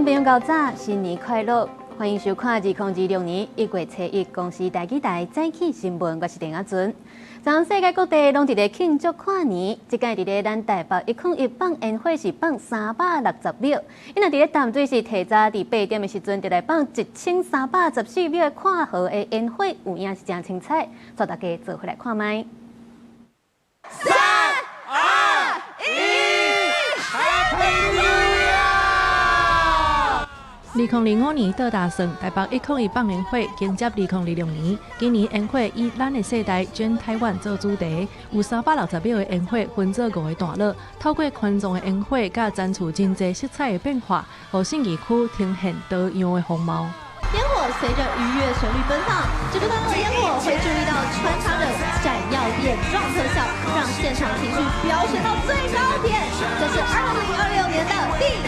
眾朋友較早，新年快樂！歡迎收看2026年1月初1公視台語台早起新聞，我是鄭阿純。全世界各地攏佇咧慶祝跨年，這擺佇咧咱台北101放煙火是放360秒，伊若佇咧淡水是提早佇8點的時陣，就來放1314秒的跨河的煙火，有影是誠精彩，帶大家做伙來看覓。三二一，Happy New Year！2025年倒大算，台北101放煙火迎接2026年。今年煙火以咱的世代全台灣做主題，有360秒的煙火分做五個段落，透過環狀的煙火，佮展出真濟色彩的變化，予信義區呈現多樣的風貌。煙火隨着愉悅旋律奔放，這個段落煙火會注意到穿插着閃耀點狀特效，讓現場情緒飆升到最高點。這是2026年的第一天。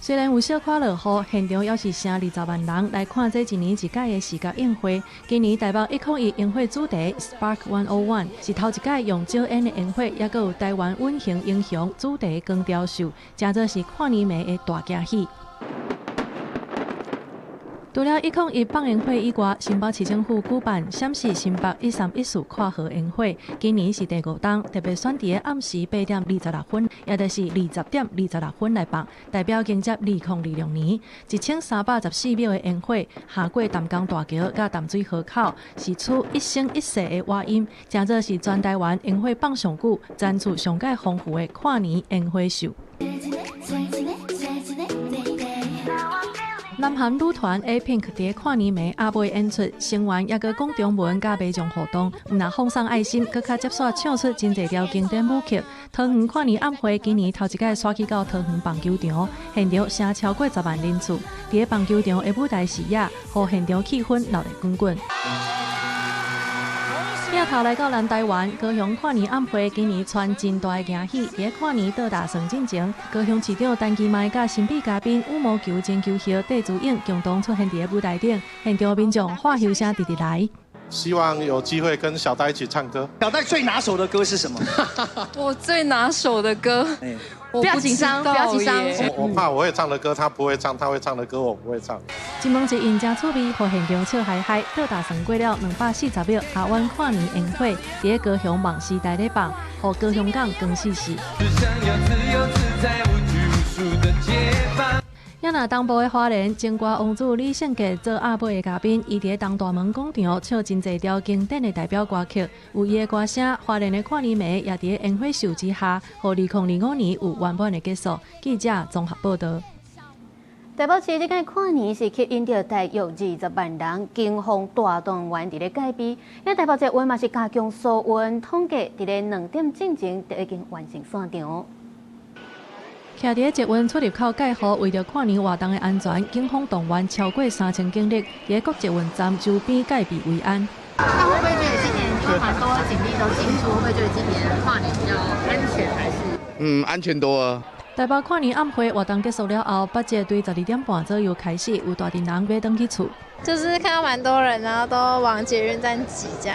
雖然有小可落雨，現場猶是成20萬人來看這一年一屆的視覺盛會。今年台北101煙火主題 Spark 101是頭一屆用招煙的煙火，抑閣有台灣隱形英雄主題光雕秀，誠做是跨年暝的大驚喜。除了101放煙火以外，新北市政府舉辦閃爍新北1314跨河煙火，今年是第五冬，特別選佇暗時8點26分，也就是20點26分來放，代表迎接2026年1314秒的煙火，下過淡江大橋佮淡水河口，釋出一生一世的和音，誠做是全台灣煙火放上久、層次上蓋豐富的跨年煙火秀。南韓女團 A Pink 佇跨年暝阿妹演出，成員抑閣講中文佮民眾互動，毋但奉送愛心，閣較接續唱出真濟條經典舞曲。桃園跨年晚會今年頭一擺徙去到桃園棒球場，現場聲超過10萬人次。佇棒球場的舞台視野，予現場氣氛鬧熱滾滾。鏡頭來到南台灣，高雄跨年晚會今年傳真大的驚喜。佇跨年倒大算進前，高雄市長陳其邁佮神秘嘉賓羽毛球前球后戴資穎共同出現佇舞台頂，現場民眾歡呼聲直直來。希望有機會跟小戴一起唱歌。小戴最拿手的歌是什麼？我最拿手的歌，不要緊張，不要緊張。我怕我會唱的歌他不會唱，他會唱的歌我不會唱。一問一應誠趣味，予現場笑嗨嗨。倒大算過了240秒，阿灣跨年煙火佇高雄夢時代咧放，予高雄港光死死。也若東部的花蓮，情歌王子李聖傑做暗暝的嘉賓，伊佇東大門廣場唱真濟條經典的代表歌曲，有伊的歌聲，花蓮的跨年暝也佇煙火秀之下，予2025年有圓滿的結束。記者綜合報道。台北市這擺跨年是吸引著大約20萬人，警方大動員佇咧戒備。因台北捷運嘛是加強疏運，統計佇咧2點進前就已經完成散場。徛佇捷運出入口蓋好，為著跨年活動的安全，警方動員超過3000警力，佇各捷運站周邊戒備維安。那會不會覺得今年因為蠻多警力都進出，會不會覺得今年跨年比較安全？還是？嗯，安全多啊。台北跨年晚會活動結束了後，北捷對12點半左右開始，有大陣人欲轉去厝。就是看到蠻多人，然後都往捷運站擠，這樣。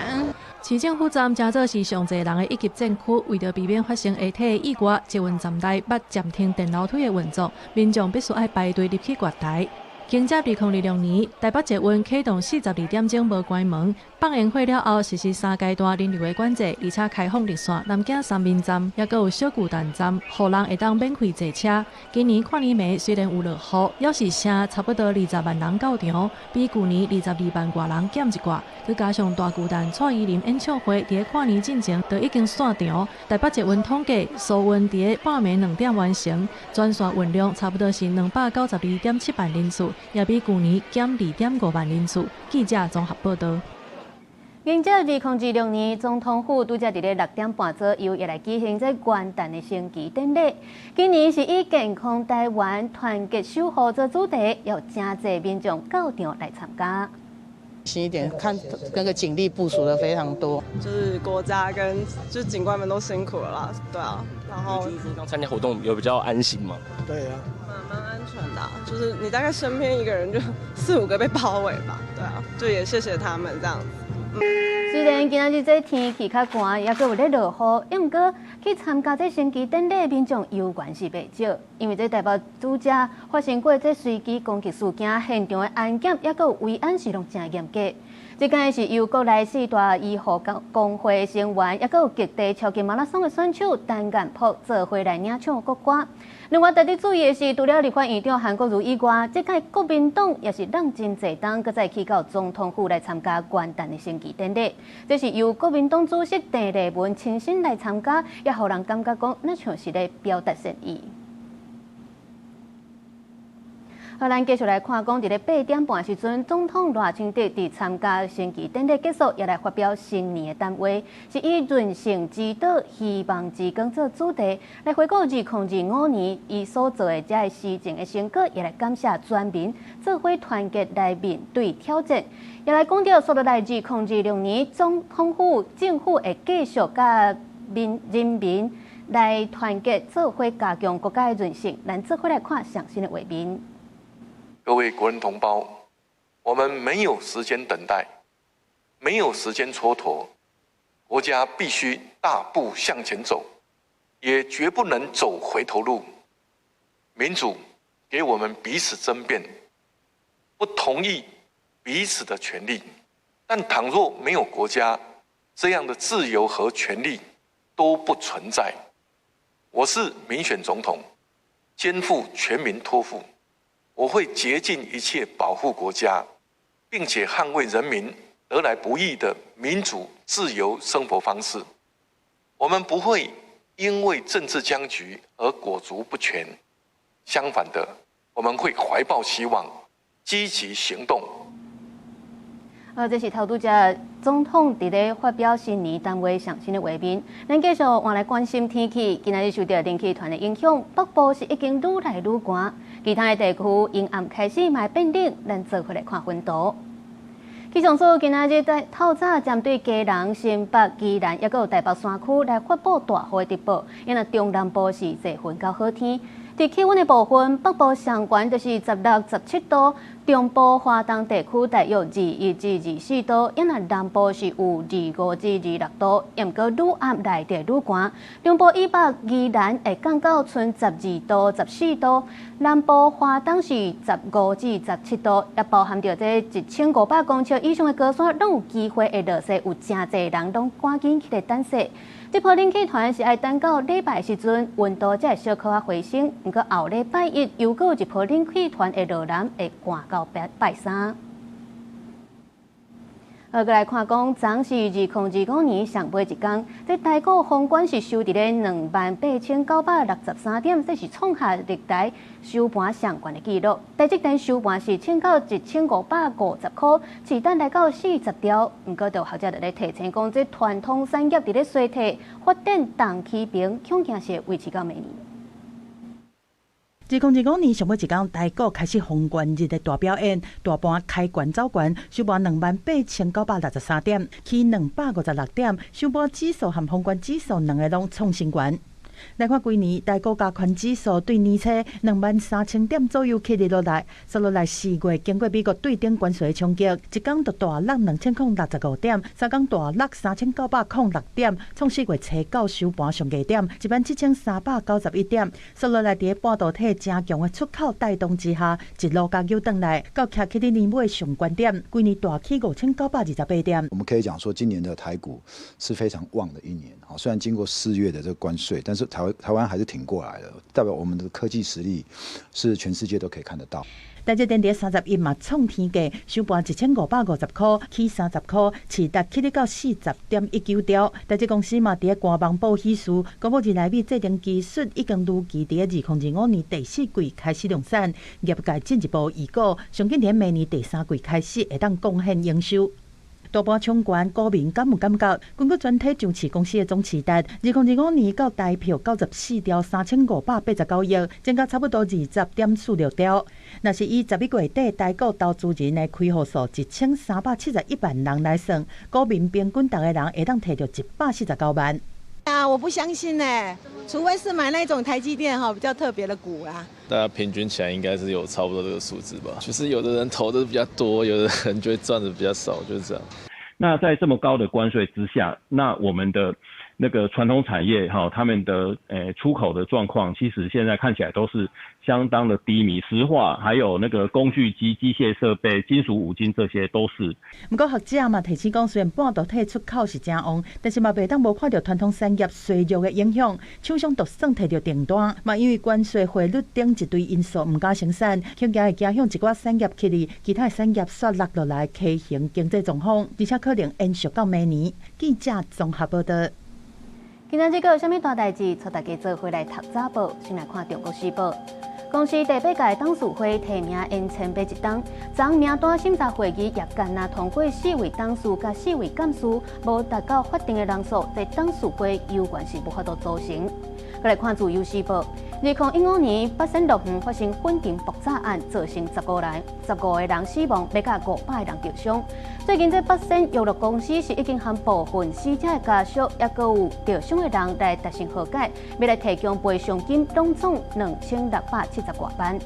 市政府站誠做是上濟人的一級戰區，為著避免發生下體的意外，捷運站內捌暫停電樓梯的運作，民眾必須愛排隊入去月台。迎接2026年，台北捷運啟動42點鐘無關門，放煙火了後實施三階段人流的管制，而且開放綠線南京三民站，抑閣有小巨蛋站，予人會當免費坐車。今年跨年暝雖然有落雨，猶是聲差不多20萬人到場，比舊年22萬外人減一寡。閣加上大巨蛋蔡依林演唱會佇跨年進前就已經散場。台北捷運統計，疏運佇半暝2點完成，全線運量差不多是292.7萬人次。也比舊年減2.5萬人次。記者綜合報道。迎接2026年，總統府拄才佇咧6點半左右，也來舉行這元旦的升旗典禮。今年是以健康台灣、團結守護做主題，有誠濟民眾到場來參加。新一點，看那個警力部署的非常多，就是國家跟就是警官們都辛苦了啦，對啊，然後就是說參加活動有比較安心嗎？對啊，蠻安全的，就是你大概身邊一個人就四五個被包圍吧，對啊，就也謝謝他們這樣子，雖然今仔日這天氣較寒，猶閣有咧落雨，毋過去參加這升旗典禮民眾猶原是袂少，因為這台北拄才發生過這隨機攻擊事件，現場的安檢猶閣有維安是攏誠嚴格。這擺是由國內四大醫護工會成員，猶閣有極地超級馬拉松的選手陳彥博做伙來領唱國歌。另外，值得注意的是，除了立法院長韓國瑜以外，這屆國民黨也是挵真濟冬，閣再去到總統府來參加元旦的升旗典禮。這是由國民黨主席鄭麗文親身來參加，也予人感覺講，若像是咧表達善意。好，咱繼續來看，講佇咧8點半時陣，總統賴清德佇參加升旗典禮結束，也來發表新年的談話，是以韌性之島、希望之光做主題，來回顧2025年伊所做的這个施政的成果，也來感謝全民做伙團結來面對挑戰，也來講著，紲落來2026年總統府政府會繼續佮民人民來團結做伙加強國家的韌性。咱做伙來看上新的畫面。各位國人同胞，我們沒有時間等待，沒有時間蹉跎，國家必須大步向前走，也絕不能走回頭路。民主給我們彼此爭辯，不同意彼此的權利，但倘若沒有國家，這樣的自由和權利都不存在。我是民選總統，肩負全民託付。我會竭盡一切保護國家，並且捍衛人民得來不易的民主自由生活方式。我們不會因為政治僵局而裹足不前，相反的，我們會懷抱希望，積極行動。這是頭拄才總統佇咧發表新年談話上新的畫面。咱繼續換來關心天氣，今仔日受著冷氣團的影響，北部是已經愈來愈寒，其他的地區陰暗開始嘛變冷。咱做伙來看溫度。氣象署今仔日在透早針對基隆、新北、宜蘭，猶閣有台北山區來發布大雨的特報，因為中南部是濟雲到好天。佇氣溫的部分，北部上懸就是16、17度，中部華東地區大約21至24度，抑若南部是有25至26度。毋過愈暗來就愈寒，中部以北宜蘭會降到賰12度、14度，南部華東是15至17度，也包含著這1500公尺以上的高山，攏有機會會落雪，有誠濟人攏趕緊起來等雪。這波冷氣團是愛等到禮拜時陣，溫度才會小可仔回升。毋過後禮拜一又閣有一波冷氣團會落南，會寒到拜拜三。閣來看講，昨是2025年上尾一工，這台股封關是收佇咧28,963點，這是創下歷代收盤上懸的紀錄。台積電收盤是衝到1550箍，市值來到40兆。毋過，就學者佇咧提醒講，這傳統產業佇咧衰退，發展動起平，恐驚是會維持到明年。2025年上尾一工，台股開始封關日的大表演，大盤開懸走懸，收盤28,963點，起256點，收盤指數和封關指數兩个攏創新懸。來看規年台股加權指數對年初23,000點左右起佇落來，紲落來4月經過美國對頂關稅的衝擊，一工就大落2065點，三工大落3906點，創4月初九收盤上低點17,391點。紲落來佇半導體誠強的出口帶動之下，一路共扭轉來，到徛起佇年尾上懸點，規年大起5928點。我們可以講說，今年的台股是非常旺的一年。雖然經過4月的這個關稅，但是台灣還是挺過來的，代表我們的科技實力是全世界都可以看得到。台積電佇31嘛創天價，收盤1550箍，起30箍，市值起咧到40.19兆。台積公司嘛佇官網報喜事，公布二納米製程技術已經如期佇2025年第四季開始量產，業界進一步預估，上緊佇明年第三季開始會當貢獻營收。大盤衝懸，股民敢有感覺？根據全體上市公司的總市值，2025年到台票94兆3589億，增加差不多20.46兆。若是以11月底台股投資人的開戶數1371萬人來算，股民平均逐个人會當提著149萬。啊，我不相信呢，除非是買那種台積電哈比較特別的股啊。大家平均起來應該是有差不多這個數字吧。就是有的人投的比較多，有的人就會賺的比較少，就是這樣。那在這麼高的關稅之下，那我們的那個傳統產業哈，他們的出口的狀況，其實現在看起來都是相當的低迷。石化，還有那個工具機、機械設備、金屬五金這些都是。毋過學者嘛提醒講，雖然半導體出口是誠旺，但是嘛袂當無看著傳統產業衰弱的影響，廠商就算提著訂單，嘛因為關稅、匯率等一堆因素毋敢生產，恐驚會影響一寡產業起來，其他的產業煞落落來，畸形經濟狀況，而且可能延續到明年。記者綜合報導。今仔日閣有啥物大代誌？帶大家做伙來讀早報，先來看《中國時報》。公視第八屆董事會提名延簽欲一冬，昨名單審查會議也干焦通過四位董事佮四位監事，無達到法定的人數，這董事會猶原是無法度組成。閣來看《自由時報》，2015年八仙樂園發生粉塵爆炸案，造成15個人死亡，欲到500個人著傷。最近這八仙遊樂公司是已經和部分死者的家屬，抑閣有著傷的人來達成和解，欲來提供賠償金，總總2670外萬。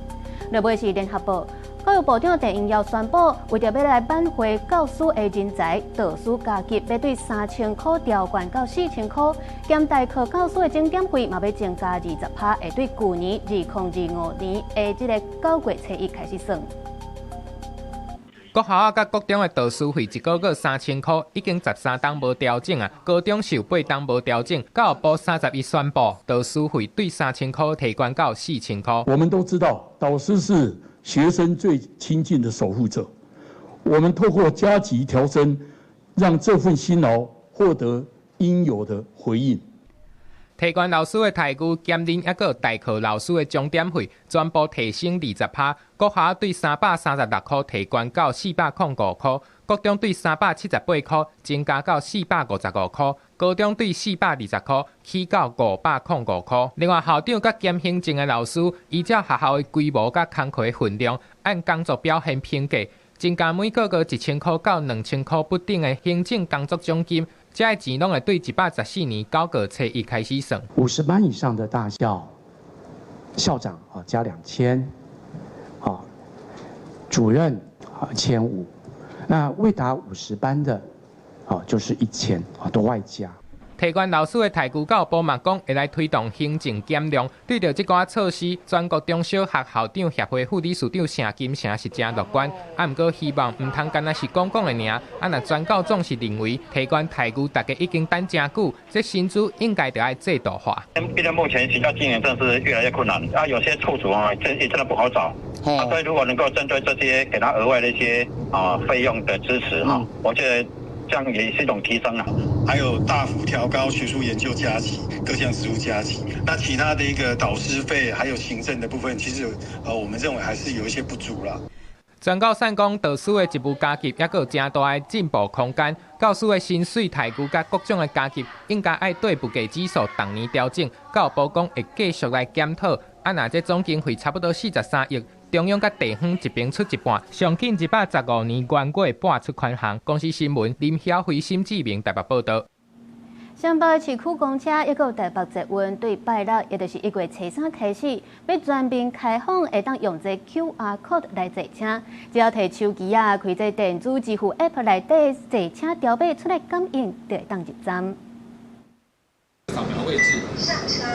落尾是聯合報，教育部長鄭英耀宣布，為著欲來挽回教師的人才，導師加給欲對3000箍調懸到4000箍，兼代課教師的鐘點費嘛欲增加20%，會對舊年2025年的這个9月初1開始算。國校佮國中的導師費一個月3000箍，已經13冬無調整啊。高中是有8冬無調整。教育部31宣布，導師費對3000箍提懸到4000箍。我們都知道，導師是學生最親近的守護者。我們透過加級調升，讓這份辛勞獲得應有的回應。提懸老師的待遇，兼任抑閣代課老師的鐘點費，全部提升20%。國校對336箍提懸到405箍，國中對378箍增加到455箍，高中對420箍起到505箍。另外，校長佮兼行政的老師，依照學校的規模佮工課分量，按工作表現評價，增加每個月1000箍到2000箍不等的行政工作獎金。這个錢攏會對114年9月初1開始算。50班以上的大校，校長啊加2000，啊主任啊1500，那未達五十班的，啊就是1000啊都外加。提懸老師的待遇，教育部嘛講會來推動行政減量。對著這寡措施，全國中小學校長協會副理事長謝金城是誠樂觀，啊，毋過希望毋通干焦是講講的爾。啊，若全教總是認為提懸待遇，大家已經等誠久，這薪資應該著愛制度化。畢竟目前學校經營真是越來越困難，啊，有些處所啊，這也真的不好找。啊，所以如果能夠針對這些，給他額外的一些啊費用的支持哈，我覺得這樣也是一種提升啊。還有大幅調高學術研究加給，各項職務加給。那其他的一個導師費，還有行政的部分，其實我們認為還是有一些不足啦。全教總講導師的職務加給，抑閣有誠大的進步空間。教師的薪水待遇佮各種的加給，應該愛對物價指數逐年調整。教育部講會繼續來檢討。啊，若這總經費差不多43億，中央佮地方一邊出一半，上緊115年元月撥出款項。公視新聞林曉輝、沈志明台北報導。雙北市區公車抑閣有台北捷運對拜六，也就是1月初3開始，欲全面開放，會當用這 QR code 來坐車。只要提手機啊，開這電子支付 App 內底坐車條碼出來感應，就會當入站。掃描位置，上車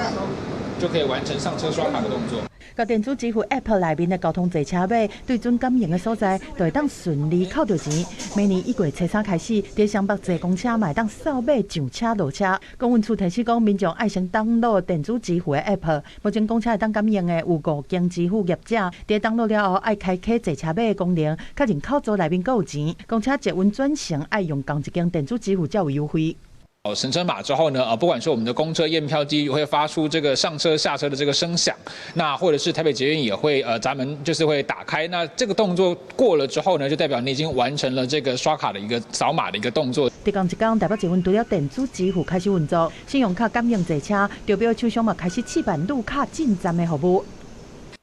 就可以完成上車刷卡的動作。共電子支付 App 內面的交通坐車碼，對準感應的所在，就會當順利扣著錢。明年1月初3開始，佇雙北坐公車嘛會當掃碼上車落車。公運處提醒講，民眾愛先登錄電子支付的 App。目前公車會當感應的有五間支付業者，佇登錄了後，愛開啟坐車碼的功能，確認扣座內面閣有錢。公車捷運轉乘愛用仝一間電子支付才有優惠。哦，行程碼之後呢，不管是我們的公車驗票機會發出這個上車下車的這個聲響，那或者是台北捷運也會閘門就是會打開，那這個動作過了之後呢，就代表你已經完成了這個刷卡的一個掃碼的一個動作。佇仝一工，台北捷運除了電子支付開始運作，信用卡感應坐車，著表廠商嘛開始試辦綠卡進站的服務，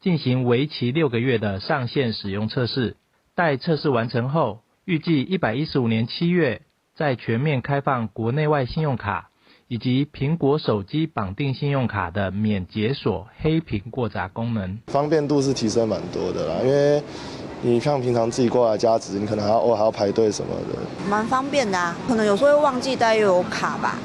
進行為期6個月的上線使用測試，待測試完成後，預計115年7月。再全面開放國內外信用卡以及蘋果手機綁定信用卡的免解鎖黑屏過閘功能。方便度是提升蠻多的啦，因為你像平常自己過來加值，你可能還要哦還要排隊什麼的。蠻方便的啊，可能有時候會忘記帶悠遊卡吧。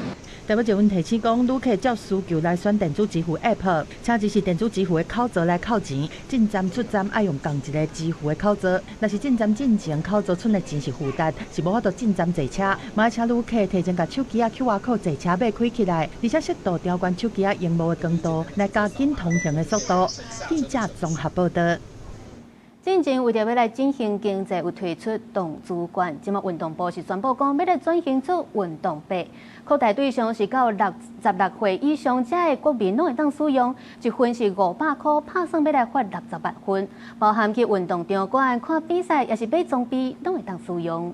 台北捷運提醒講，旅客照需求來選電子支付 App，車子是電子支付的口座來扣錢，進站出站愛用仝一个支付的口座。若是進站進前口座存的錢是負值，是無法度進站坐車。嘛愛請旅客提前共手機仔 QR code 坐車碼開起來，而且適度調懸手機仔螢幕的光度，來加緊通行的速度。記者綜合報導。進前為著欲來振興經濟，有推出動資券。這馬運動部是宣布講，欲來轉型做運動幣，擴大對象是到66歲以上遮的國民攏會當使用。一份是500箍，拍算欲來發60萬份，包含去運動場館看比賽，抑是買裝備，攏會當使用。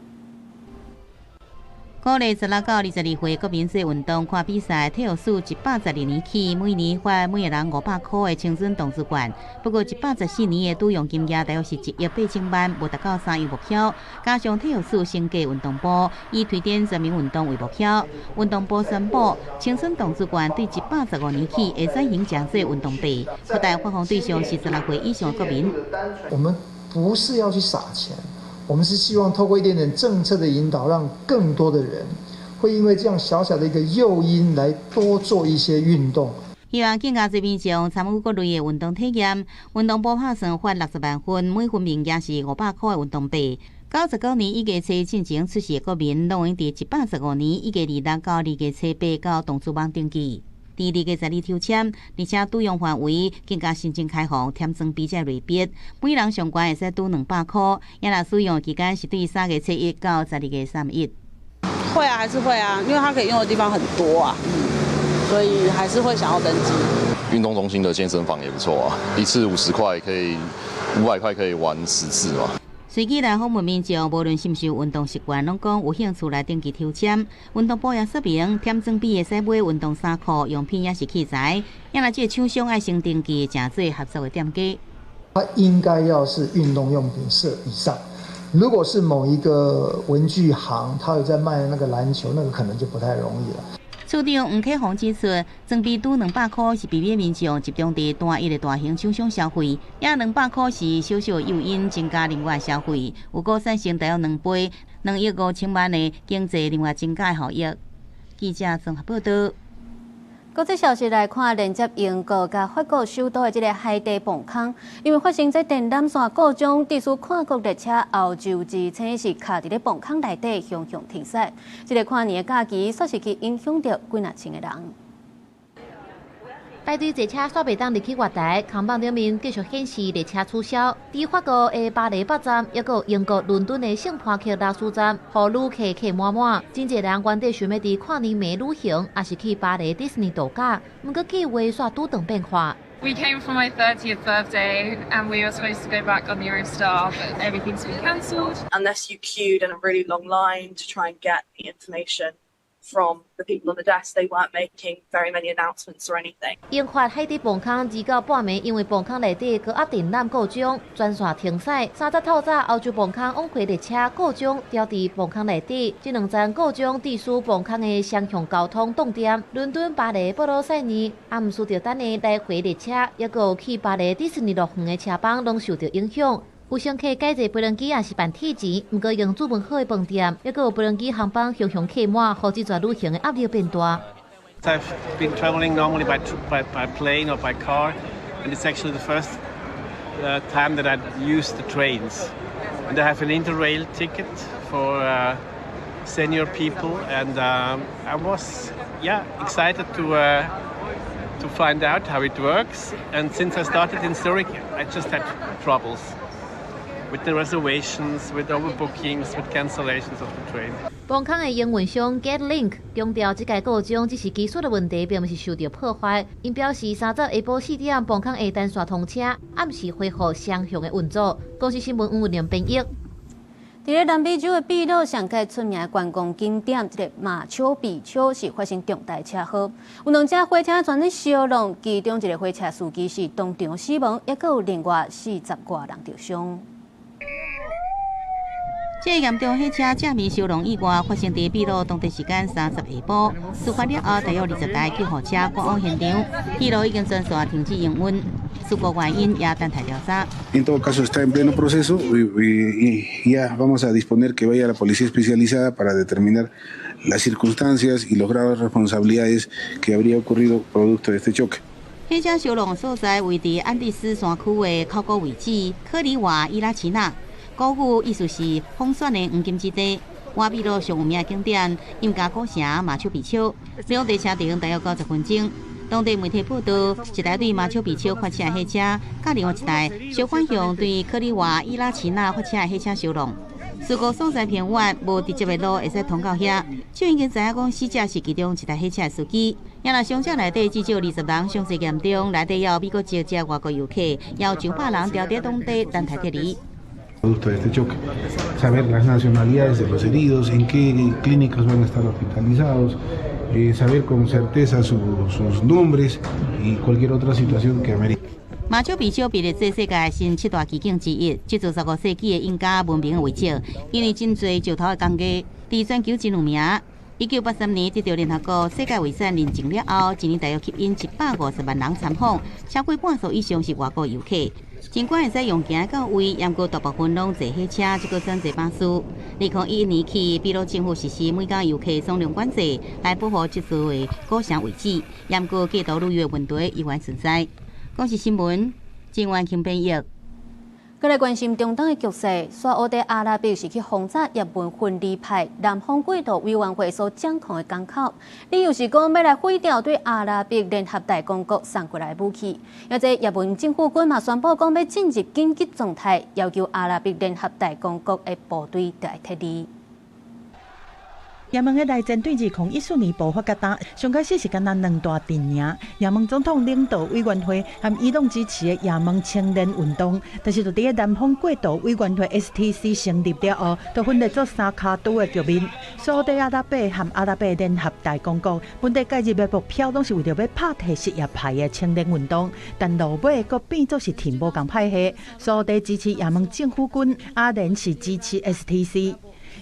鼓勵16到22歲國民做運動、看比賽，體育署112年起，每年發每个人500箍的青春動資券。不過114年的拄用金額大約是1億8千萬，無達到三億目標。加上體育署升格運動部，以推展全民運動為目標。運動部宣布，青春動資券對115年起會轉型成做運動幣，擴大發放對象是16歲以上的國民。我們不是要去撒錢。我們是希望透過一點點政策的引導，讓更多的人會因為這樣小小的一個誘因來多做一些運動。希望更加濟民眾參與各類的運動體驗。運動部拍算發60萬份，每份面額是500箍的運動幣。99年1月初進前出世的國民，攏會佇115年1月26到2月初八到動資網登記。佇2月12抽籤，而且拄用範圍更加申請開放添裝備這類別，每人上懸會使拄200箍。也若使用期間是對3月初一到12月31。會啊，還是會啊，因為它可以用的地方很多啊，所以還是會想要登記。運動中心的健身房也不錯啊，一次50塊可以，500塊可以玩10次嘛。隨機來訪問民眾，無論是毋是有運動習慣，攏講有興趣來登記抽籤。運動部也說明，添裝備會使買運動衫褲、用品抑是器材。也若這個廠商愛先登記，成做合作的店家。它應該要是運動用品社以上。如果是某一個文具行，他有在賣那個籃球，那個可能就不太容易了。處長黃啟宏指出，裝備拄200箍是避免民眾集中佇單一的大型廠商消費，也200箍是小小誘因增加另外消費，有閣產生大約2倍，2億5千萬的經濟另外增加效益。記者綜合報導。國際消息來看，連接英國佮法國首都的這个海底磅空，因為發生這電纜線故障，致使跨國列車歐洲之星是卡佇咧磅空內底，雄雄停駛。這个跨年的假期，煞是去影響著幾若千个人。排隊坐車煞袂當入去月台，看板頂面繼續顯示列車取消。佇法國的巴黎北站，抑閣有英國倫敦的聖帕克拉斯站，予旅客客滿滿。真濟人原底想欲佇跨年暝旅行，抑是去巴黎迪士尼度假，毋過計劃煞拄當變化。 We came for my 30th birthday and we were supposed to go back on the Eurostar, but everything's been cancelled. Unless you queued in a really long line to try and get the information from the people on the desk, they weren't making very many announcements or anything. 英法海底磅空2到半暝，因為磅空內底高壓電纜故障，全線停駛。30透早，歐洲磅空往回列車故障牢佇磅空內底，這兩站故障致使磅空的雙向交通凍點。倫敦、巴黎、布魯塞爾，暗時著等的來回列車，抑閣有去巴黎迪士尼樂園的車班，攏受著影響。有乘客改坐飛輪機抑是辦退錢，毋過用注文好的飯店，抑閣有飛輪機航班雄雄客滿，予這逝旅行的壓力變大。 I've been traveling normally by plane or by car, and it's actually the first time that I've used the trains. And I have an Interrail ticket for senior people, and I was, yeah, excited to find out how it works. And since I started in Zurich, I just had troubles with the reservations, with overbookings, with cancellations of the train. 磅空的營運商 Getlink 強調，這个故障只是技術的問題，並毋是受著破壞。𪜶表示，30下晡4點，磅空會單線通車，暗時恢復雙向的運作。公視新聞黃文玲編譯。佇咧南美洲的秘魯上蓋出名的觀光景點，這个馬丘比丘是發生重大車禍，有兩架火車全咧燒攏，其中一个火車司機是當場死亡，抑閣有另外40外人著傷。這個嚴重火車正面燒龍意外發生佇秘魯當地時間30下晡，事發了後，大約20台救護車趕往現場，鐵路已經全線停止營運，事故原因也等待調查。 En todo caso está en pleno proceso y ya vamos a disponer que vaya la policía especializada para determinar las circunstancias y los grados de responsabilidades que habría ocurrido producto de este choque. 火車燒龍所在位佇安第斯山區的考古遺址科里瓦伊拉奇納，古語意思是風選的黃金之地。瓦秘魯上有名的景點印加古城馬丘比丘，兩地車程大約90分鐘。當地媒體報道，一台對馬丘比丘發車的火車，佮另外一台相反向對科里瓦伊拉奇納發車的火車相撞。事故所在偏遠，無直接的路會使通到遐。就已經知影講死者是其中一台火車的司機。也若傷者內底至少20人傷勢嚴重，內底也有美國籍及外國遊客，也有上百人牢佇當地等待撤離。 Producto de este choque, saber las nacionalidades de los heridos, en qué clínicas van a estar hospitalizados, saber con certeza sus nombres y cualquier otra situación que amerite. 馬丘比丘被列做世界新七大奇景之一，這座15世紀的印加文明遺跡，因為真濟石頭的工藝，佇全球真有名。1983年得到聯合國世界遺產認證了後，一年大約吸引150萬人參訪，超過半數以上是外國遊客。儘管會使用行到位，毋過大部分攏坐火車，這個選擇巴士。2011年起，秘魯政府實施每工遊客總量管制，來保護這座的古城遺址。毋過過度旅遊的問題依然存在。公視新聞，鄭婉清編譯。閣來關心中東的局勢，沙烏地阿拉伯是去轟炸也門分離派南方過渡委員會所掌控的港口，理由是講欲來毀掉對阿拉伯聯合大公國送過來的武器。而這也門政府軍嘛宣布講欲進入緊急狀態，要求阿拉伯聯合大公國的部隊著愛撤離。也門的內戰對2014年爆發到今，上開始是干焦兩大陣營。也門總統領導委員會和伊朗支持的也門青年運動，但是就佇南方過渡委員會 STC 成立了後，就分裂做三跤拄的局面。沙烏地阿拉伯和阿拉伯聯合大公國本底介入的目標，攏是為著欲拍退什葉派的青年運動，但落尾閣變做是挺無仝派系。沙烏地支持也門政府軍，阿聯是支持 STC。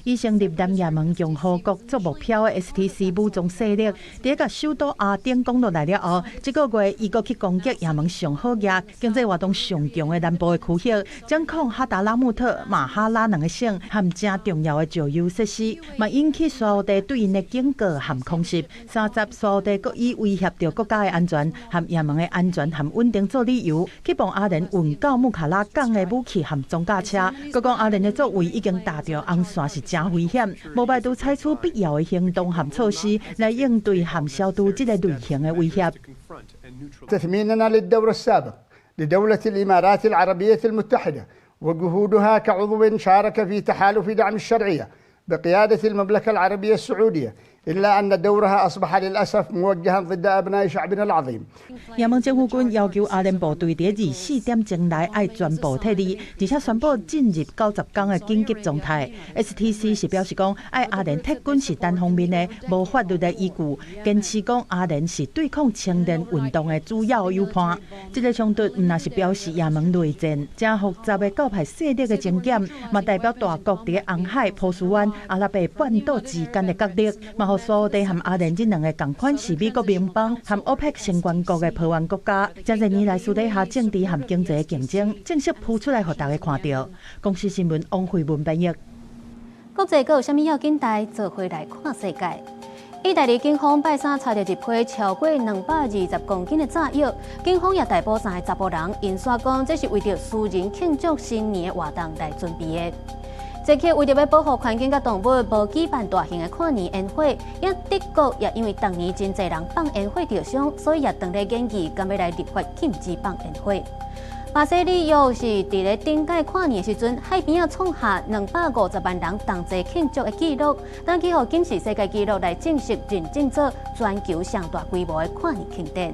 以成立南也門共和國做目標的 STC 武裝勢力，佇共首都阿登攻落來了後，這個月伊閣去攻擊也門上好額、經濟活動上強的南部的區域，掌控哈達拉穆特、馬哈拉兩個省和誠重要的石油設施，嘛引起沙烏地對𪜶的警告和空襲。30沙烏地閣以威脅著國家的安全和也門的安全和穩定做理由，去予阿聯運到穆卡拉港的武器和裝甲車，閣講阿聯的作為已經踏著紅線是誠危險，無排除採取必要的行動和措施來應對和消除這個類型的威脅。 تثميننا للدور السابق لدولة الإمارات العربية المتحدة وجهودها كعضو شارك في تحالف دعم الشرعية بقيادة المملكة العربية السعودية إلا أن دورها أصبح للأسف موجها ضد أبناء شعبنا العظيم。也門政府軍要求阿聯部隊佇24點鐘內愛全部撤離，而且宣布進入90天的緊急狀態。STC 是表示講，愛阿聯撤軍是單方面的，無法律的依據，堅持講阿聯是對抗青年運動的主要友伴。這個衝突毋但是表示也門內戰，誠複雜的教派勢力的爭執，嘛代表大國佇紅海、波斯灣、阿拉伯半島之間的角力，嘛予沙烏地和阿聯這兩个仝款是美國盟邦和歐佩克成員國的抱怨國家，這濟年來私底下政治和經濟的競爭，正式浮出來予大家看著。公視新聞王慧文編譯。國際閣有啥物要緊代？做伙來看世界。意大利警方拜三查著一批超過220公斤的炸藥，警方也逮捕三个查埔人，𪜶煞講這是為著私人慶祝新年的活動來準備的。捷克為著欲保護環境佮動物，無舉辦大型的跨年煙火。也德國也因為逐年真濟人放煙火著傷，所以也當咧研議，敢欲來立法禁止放煙火。巴西里約是佇咧頂擺跨年的時陣，海邊仔創下250萬人同齊慶祝的紀錄，當去予金氏世界紀錄來正式認證做全球上大規模的跨年慶典。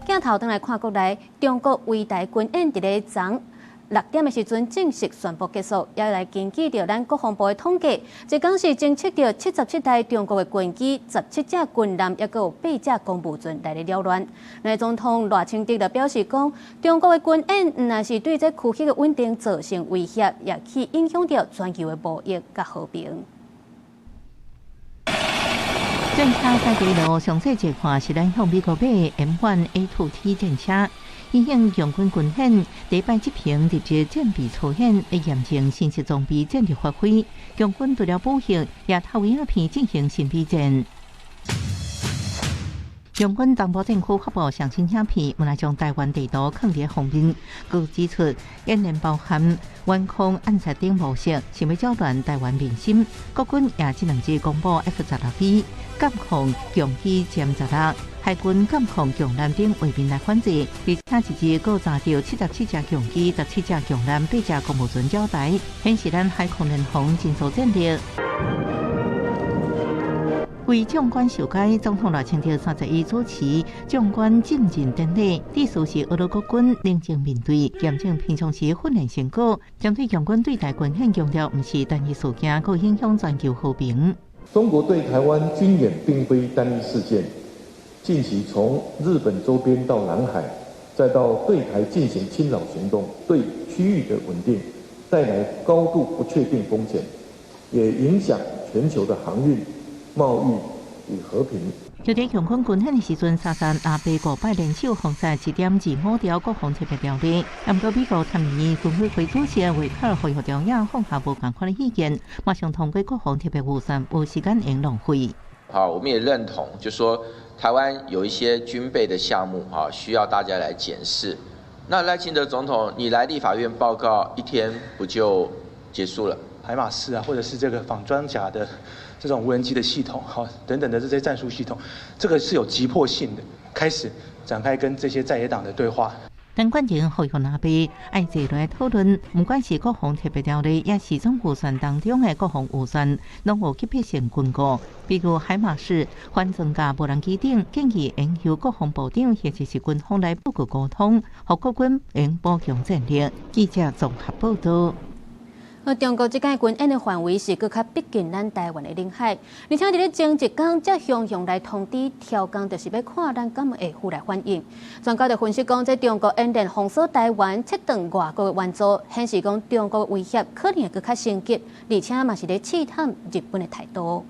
鏡頭轉來看國內，中國圍台軍演佇咧昨。6點的時陣正式宣布結束。也來根據著咱國防部的統計，這工是偵測著77台中國的軍機、17隻軍艦，抑閣有八隻公務船來咧擾亂。賴總統賴清德就表示講，中國的軍演毋但是對這區域的穩定造成威脅，也去影響著全球的貿易佮和平。戰車載地路上細一看是咱向美國買的 M1A2T 戰車，因應共軍軍演，第一擺執行入職戰備操演，來驗證新式裝備戰力發揮。共軍除了武嚇，也透過影片進行心理戰。共軍東部戰區發布上新影片，原來將台灣地圖囥佇封面，閣指出演練包含遠控暗殺等模式，想欲攪亂台灣民心。國軍也這兩日公布 F-16B 監控共機殲十六，海軍監控共艦等畫面來反制，而且一日閣查著77隻共機、17隻共艦、八隻公務船擾台，顯示咱海空聯防真數戰力。為將官授階，總統賴清德31主持將官晉任典禮，致辭時呵咾國軍冷靜面對，驗證平常時訓練成果，針對共軍對台軍演強調，毋是單一事件，閣影響全球和平。中國對台灣軍演並非單一事件，近期從日本周邊到南海，再到對台進行侵擾行動，對區域的穩定帶來高度不確定風險，也影響全球的航運、貿易與和平。就佇共軍軍演的時陣，沙山阿伯五擺聯手封殺1.25條國防特別條例。毋過美國參議院軍委會主席維克爾呼籲朝野放下無仝款的意見，馬上通過國防特別預算，無時間會浪費。好，我們也認同，就說台灣有一些軍備的項目，哈，需要大家來檢視。那賴清德總統，你來立法院報告一天不就結束了？海馬斯啊，或者是這個仿裝甲的這種無人機的系統，哈，等等的這些戰術系統，這個是有急迫性的，開始展開跟這些在野黨的對話。陳冠廷呼籲阿伯愛坐落來討論，毋管是國防特別條例，抑是總預算當中的國防預算，攏有急迫性軍購，比如海馬斯反裝甲無人機等，建議應由國防部長或者是軍方來報告溝通，予國軍會補強戰力。記者綜合報道。中國這擺軍演的範圍是閣較逼近咱台灣的領海，而且佇咧前一工才雄雄來通知調工，就是欲看咱敢會予來反應。專家就分析講，這中國演練封鎖台灣、切斷外國的援助，顯示講中國威脅可能會閣較升級，而且嘛是咧試探日本的態度。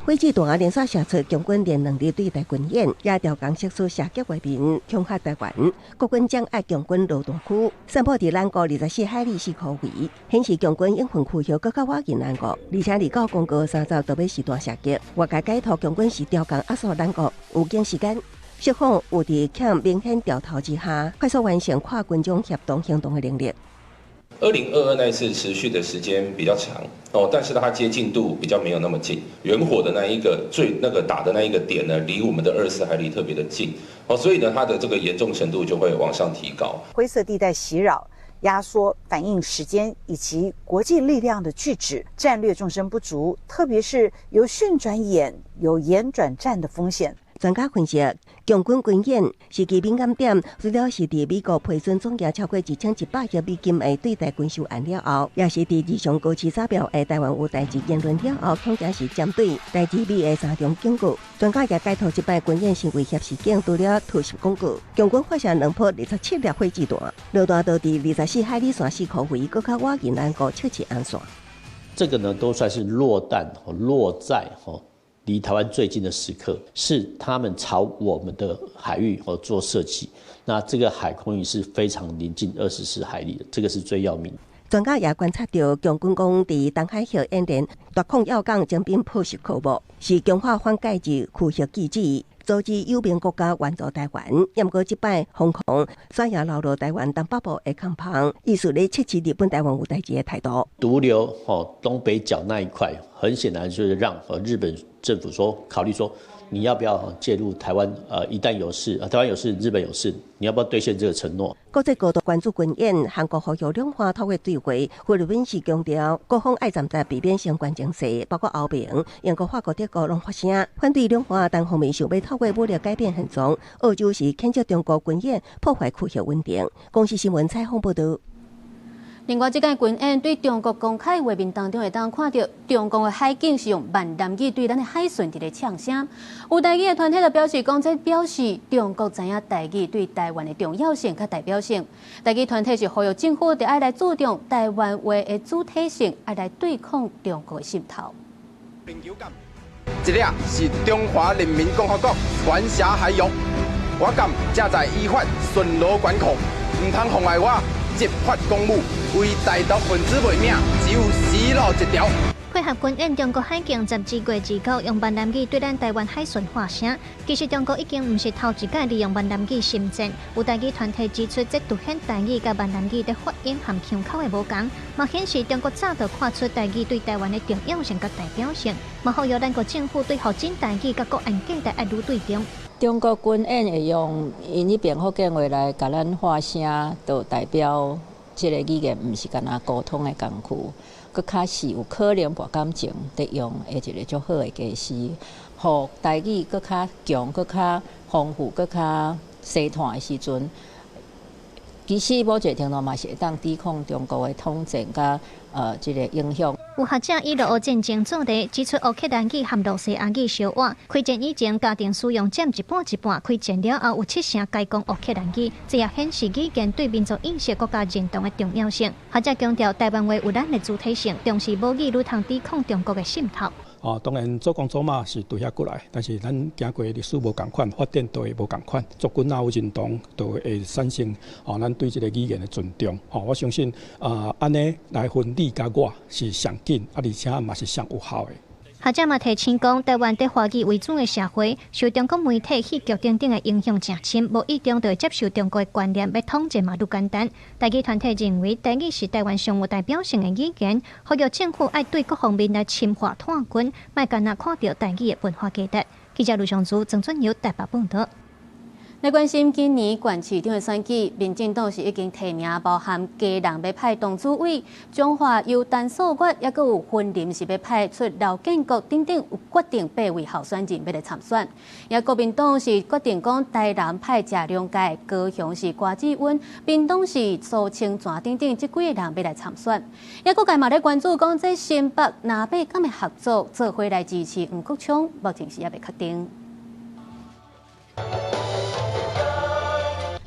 火箭彈連續射出共軍連2日對台軍演，也調工釋出射擊畫面，恐嚇台灣。國軍掌壓共軍落彈區，散布佇南國24海里四箍圍，顯示共軍應份區域閣較倚近南國，而且二九公告30就欲實彈射擊。外界解讀共軍是調工壓縮南國預警時間，釋放有佇欠明顯調頭之下，快速完成跨軍種協同行動的能力。 2022那一次持續的時間比較長哦，但是它接近度比較沒有那麼近，遠火的那一個最那個打的那一個點呢，離我們的24海里特別的近哦，所以呢，它的這個嚴重程度就會往上提高。灰色地帶襲擾、壓縮反應時間以及國際力量的拒止，戰略縱深不足，特別是由訓轉演、由演轉戰的風險。專家分析，共軍軍演時機敏感點，除了是佇美國批准總額超過1100億美金的對台軍售案了後，也是佇日常高市早苗的台灣有代誌言論了後，恐驚是針對台日美的三重警告。專家也解讀這擺軍演是威脅事件，除了突襲廣告，共軍發射兩顆27粒火箭彈，落彈都佇24海里線四箍圍，閣較倚近南國測試岸線。這個呢，都算是落彈落在離台灣最近的時刻，是他們朝我們的海域做設計。那這個海空域是非常臨近24海里的，這個是最要命。專家也觀察到，共軍講佇東海域演練奪控要港徵兵炮襲科目，是強化反介入區域機制，阻止友盟國家援助台灣。毋過這擺瘋狂，煞也流落台灣東北部的空縫，意思咧測試日本台灣有代誌的態度。獨留東北角那一塊，很顯然就是讓日本政府說考慮說，你要不要介入台灣？一旦有事，台灣有事，日本有事，你要不要兌現這個承諾？國際高度關注軍演，韓國呼籲兩岸透過對話，菲律賓是強調各方愛站在避免相關情勢，包括歐盟、英國、法國、德國攏發聲反對兩岸單方面想欲透過武力改變現狀。澳洲是譴責中國軍演破壞區域穩定。公視新聞採訪報導。另外，這屆軍演對中國公開畫面當中會當看著，中共的海警是用閩南語對咱的海巡佇咧嗆聲。有台語的團體就表示講，這表示中國知影台語對台灣的重要性佮代表性。台語團體是呼籲政府著愛來注重台灣話的主體性，愛來對抗中國的滲透。這裡是中華人民共和國管轄海域，我敢正在依法巡邏管控，毋通妨礙我執法公務，為台獨分子賣命，只有死路一條。配合軍演，中國海警12月29用閩南語對咱台灣海巡喊聲。其實中國已經毋是頭一擺利用閩南語宣戰。有台語團體指出，這凸顯台語佮閩南語佇發音和腔口的無仝，嘛顯示中國早就看出台語對台灣的重要性佮代表性，嘛呼籲咱國政府對發展台語佮國安價值愛愈對重。中國軍演會用𪜶彼邊福建話來共咱喊聲，就代表這個語言毋是干焦溝通的工具，閣較是有可能博感情佇用的一個足好的家私，予台語閣較強、閣較豐富、閣較細團的時陣，其實某一個程度嘛是會當抵抗中國的統戰佮這個影響。有學者以俄烏戰爭做例，指出烏克蘭語和羅西亞語相倚，開戰以前家庭使用佔一半一半，開戰了後有七成改講烏克蘭語，這也顯示語言對民族意識、國家認同的重要性。學者強調，台灣話有咱的主體性，重視母語愈通抵抗中國的滲透。哦，當然祖公祖媽是對遐過來，但是咱經過歷史無仝款，發展都會無仝款。族群若有認同，就會產生哦，咱對這個語言的尊重。哦，我相信啊，按呢來分你佮我是上緊，啊，而且嘛是上有效的。學者嘛提醒講，台灣佇華語為主的社會，受中國媒體、戲劇等等的影響誠深，無意中就會接受中國的觀念，欲統戰嘛愈簡單。台語團體認為，台語是台灣上有代表性的語言，呼籲政府愛對各方面來深化拓根，莫干焦看著台語的文化價值。記者盧尚珠、曾俊友台北報導。來關心今年縣市長的選舉，民進黨是已經提名包含基隆欲派董主委、彰化由陳素月，抑閣有雲林是欲派出劉建國等等，有決定八位候選人欲來參選。也國民黨是決定講台南派謝龍介，高雄是郭志溫，屏東是蘇清泉等等，這幾个人欲來參選。也各界嘛咧關注講，這新北、南北敢會合作，做伙來支持黃國昌，目前是猶未確定。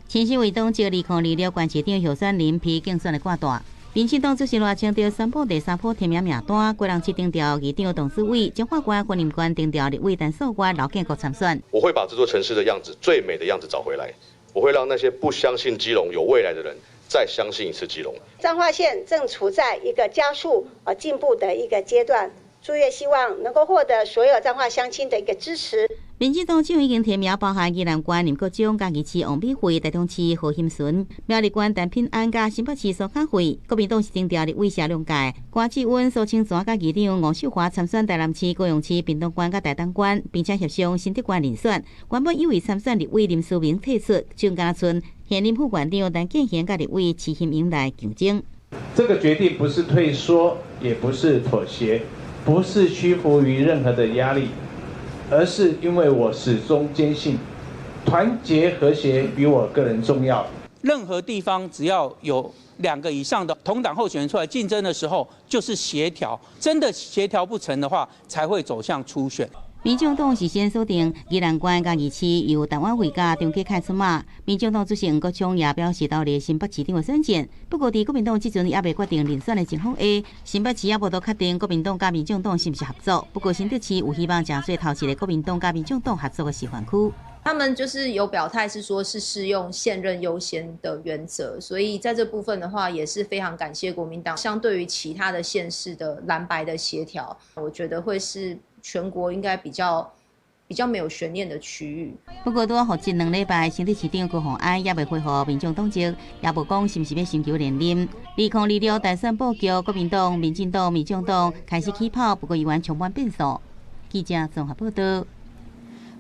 新社會黨藉2026縣市長候選人批競選的掛單，民進黨主席賴清德宣布第三波提名名單，基隆市徵調議長董主委，彰化縣、雲林縣徵調立委陳素月、劉建國參選。我會把這座城市的樣子最美的樣子找回來，我會讓那些不相信基隆有未來的人再相信一次基隆。彰化縣正處在一個加速進步的一個階段，朱月希望能夠獲得所有彰化鄉親的一個支持。民進黨就已經提名包含宜蘭縣林國忠、嘉義市王美惠、台中市何欣純、苗栗縣陳品安、佮新北市蘇卡慧。國民黨是徵調立委謝龍介、郭志溫、蘇清泉佮議長吳秀華參選台南市、高雄市、屏東縣佮台東縣，並且協商新竹縣遴選。原本有意參選立委林思明退出，就敢若賰現任副縣長陳建賢佮立委徐欣瑩來競爭。這個決定不是退縮，也不是妥協，不是屈服於任何的壓力。而是因為我始終堅信，團結和諧比我個人重要。任何地方只要有兩個以上的同黨候選人出來競爭的時候，就是協調。真的協調不成的話，才會走向初選。民進黨是先鎖定宜蘭縣嘉義市由陳婉慧佮張繼凱出馬。民進黨主席黃國昌也表示投入新北市長的選戰。不過，佇國民黨這陣猶未決定遴選的情況下，新北市猶無都確定國民黨佮民進黨是毋是合作。不過，新竹市有希望成做頭一個國民黨佮民進黨合作的示範區。他們就是有表態，是說是適用現任優先的原則，所以在這部分的話，也是非常感謝國民黨。相對於其他的縣市的藍白的協調，我覺得會是全國應該比較沒有懸念的區域。不過，拄仔復職2禮拜，新竹市長高虹安猶未恢復民眾黨籍，也無講是毋是欲尋求連任。2026大選布局，國民黨、民進黨、民眾黨開始起跑，不過猶原充滿變數。記者綜合報道。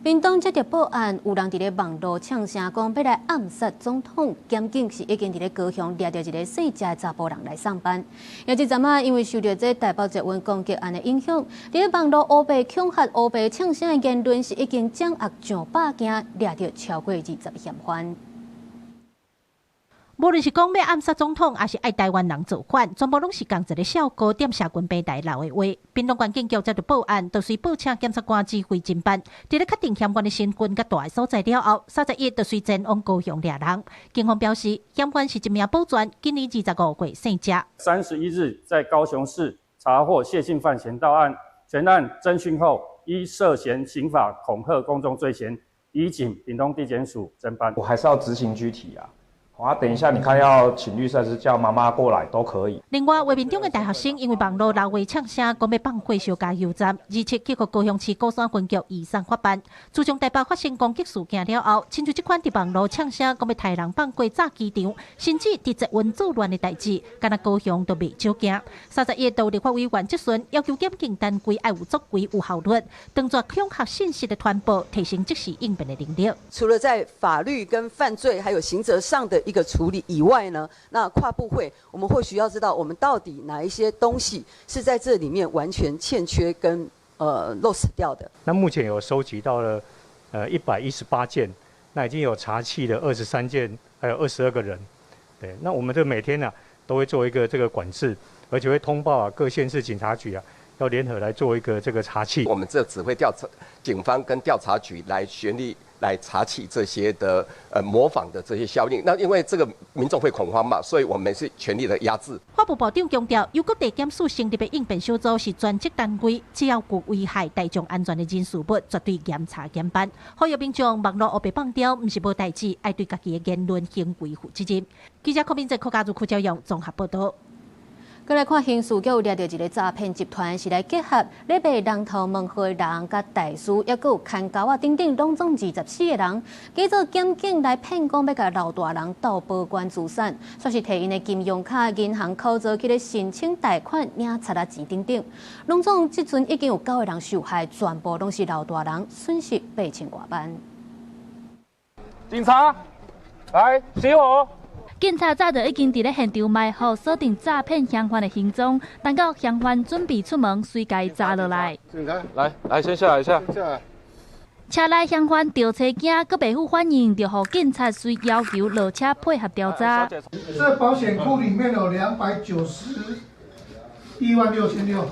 屏東接著報案，有人佇咧網路嗆聲講欲來暗殺總統，檢警是已經佇咧高雄掠著一個細隻的查埔人來送辦。也這陣仔因為受著這台北捷運攻擊案的影響，佇咧網路烏白恐嚇、烏白嗆聲的言論是已經掌握上百件，掠著超過20嫌犯。無論是講欲暗殺總統，抑是愛臺灣人造反，全部攏是仝一个效果踮社群平台流的話。屏東縣警局接著報案，就隨報請檢察官指揮偵辦。佇咧確定嫌犯的身份佮蹛的所在了後，31就隨前往高雄掠人。警方表示，嫌犯是一名保全，今年25歲，姓謝。31日在高雄市查獲謝姓犯嫌到案，全案偵訊後，依涉嫌刑法恐嚇公眾罪嫌，移請屏東地檢署偵辦。我還是要執行拘提啊。啊，等一下，你看要請律師還是叫媽媽過來都可以。另外，畫面中的大學生因為網路流話嗆聲，講欲放火燒加油站，27去予高雄市鼓山分局移送法辦。自從台北發生攻擊事件了後，親像這款佇網路嗆聲講欲刣人放火炸機場，甚至佇捷運作亂的代誌，敢若高雄都袂少見。31都立法委員質詢，要求檢警單位愛有作為有效率，斷絕恐嚇信息的傳播，提升即時應變的能力。除了在法律跟犯罪還有刑責上的一個處理以外呢，那跨部會，我們或許要知道，我們到底哪一些東西是在這裡面完全欠缺跟落實掉的。那目前有收集到了118件，那已經有查緝了23件，還有22個人。對，那我們這每天呢，都會做一個這個管制，而且會通報啊各縣市警察局啊，要聯合來做一個這個查緝。我們這指揮調查警方跟調查局來全力來查緝這些的模仿的這些效應。那因為這個民眾會恐慌嘛，所以我們是全力的壓制。法務部長強調，由各地檢署成立的應變小組是專職單位，只要有危害大眾安全的人事物，絕對嚴查嚴辦。呼籲民眾網路烏白放刁，毋是無代誌，愛對家己的言論行為負責任。記者柯明哲、柯家如、柯朝陽綜合報導。閣來看刑事局有掠著一个詐騙集團，是來結合咧賣人頭門號的人，佮大師，抑閣有牽狗仔等等，攏總24個人，假做檢警來騙講欲共老大人鬥保管資產，煞是提𪜶的金融卡、銀行口座去咧申請貸款、領賊仔錢等等，攏總這陣已經有九個人受害，全部攏是老大人，損失8000外萬。警察，來熄火。警察早就已經佇咧現場埋伏，鎖定詐騙嫌犯的行蹤。等到嫌犯準備出門，隨共查落來。來來，先下來一下。車內嫌犯著車驚，閣袂赴反應，就予警察隨要求落車配合調查。這保險庫裡面有291.6萬。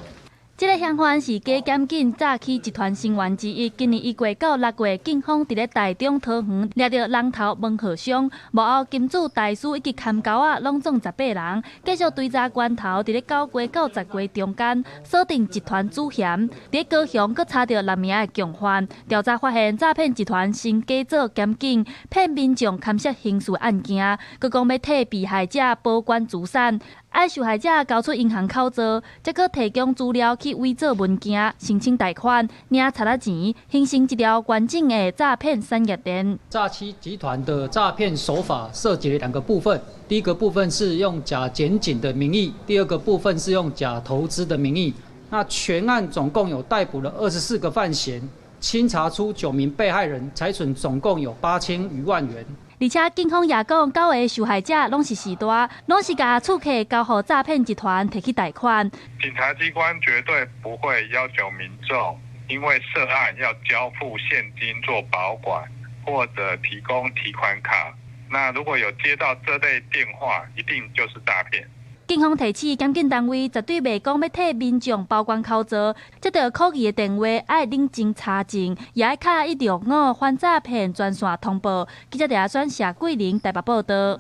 這个嫌犯是假檢警詐欺集團成員之一。今年1月到6月，警方佇咧台中桃園掠著人頭門號商、幕後金主大師以及看狗仔，攏總18人。繼續追查關頭，佇咧9月到10月中間鎖定集團主嫌。佇咧高雄閣查著六名的共犯。調查發現，詐騙集團先假做檢警，騙民眾牽涉刑事案件，閣講欲替被害者保管資產。愛受害者交出銀行口座，才閣提供資料去偽造文件、申請貸款、領賊仔錢，形成一條完整的詐騙產業鏈。詐欺集團的詐騙手法涉及了兩個部分，第一個部分是用假檢警的名義，第二個部分是用假投資的名義。那全案總共有逮捕了24個犯嫌，清查出9名被害人，財損總共有8000餘萬元。而且警方也講，九个受害者攏是序大，攏是共厝客交予詐騙集團提去貸款。警察機關絕對不會要求民眾因為涉案要交付現金做保管，或者提供提款卡。那如果有接到這類電話，一定就是詐騙。警方提醒檢警單位，絕對袂講欲替民眾保管口座，接著可疑的電話愛冷靜查證，也愛敲165反詐騙專線通報。記者鄭選謝桂玲台北報導。